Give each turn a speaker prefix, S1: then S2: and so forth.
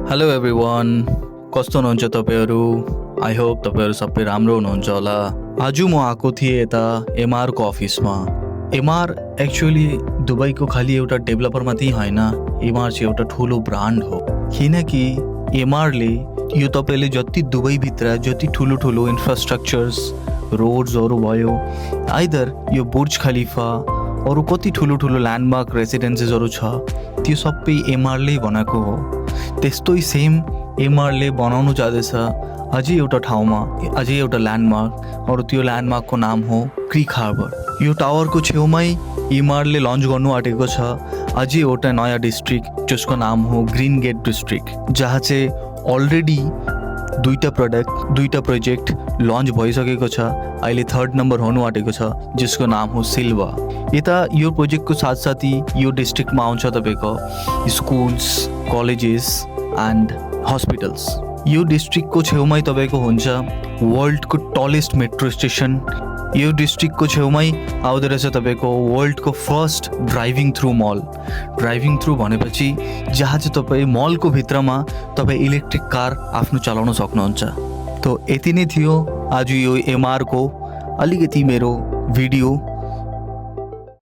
S1: Hello everyone, कस्तो हुनुहुन्छ तपाईँहरू? आई होप तपाईँहरू सबै राम्रो हुनुहुन्छ होला। आज म आएको थिएँ यता एमआरको अफिसमा। एमआर एक्चुअली दुबईको खालि एउटा डेभलपर मात्रै होइन, एमआर चाहिँ एउटा ठुलो ब्रान्ड हो। किनकि एमआरले यो तपाईँले जति दुबईभित्र जति ठुलो ठुलो इन्फ्रास्ट्रक्चर्स रोड्सहरू भयो, आइदर यो बुर्ज खलिफा अरू कति ठुलो ठुलो ल्यान्डमार्क रेसिडेन्सेसहरू छ, त्यो सबै एमआरले बनाएको हो। त्यस्तै सेम एमआरले बनाउनु जाँदैछ अझै एउटा ठाउँमा, अझै एउटा ल्यान्डमार्क, अरू त्यो ल्यान्डमार्कको नाम हो क्रिक हार्बर। यो टावरको छेउमै एमआरले लन्च गर्नु आँटेको छ अझै एउटा नयाँ डिस्ट्रिक्ट जसको नाम हो ग्रिन गेट डिस्ट्रिक्ट, जहाँ चाहिँ अलरेडी दुईटा प्रोजेक्ट लन्च भइसकेको छ। अहिले 3rd नम्बर हुनु आँटेको छ जसको नाम हो सिल्वा। यता यो प्रोजेक्टको साथसाथै यो डिस्ट्रिक्टमा आउँछ तपाईँको स्कुल्स, कलेजेस एन्ड हस्पिटल्स। यो डिस्ट्रिक्टको छेउमै तपाईँको हुन्छ वर्ल्डको टलेस्ट मेट्रो स्टेसन। यो डिस्ट्रिक्टको छेउमै आउँदो रहेछ तपाईँको वर्ल्डको फर्स्ट ड्राइभिङ थ्रु मल। ड्राइभिङ थ्रु भनेपछि जहाँ चाहिँ तपाईँ मलको भित्रमा तपाईँ इलेक्ट्रिक कार आफ्नो चलाउन सक्नुहुन्छ। त यति नै थियो आज यो एमआरको अलिकति मेरो भिडियो।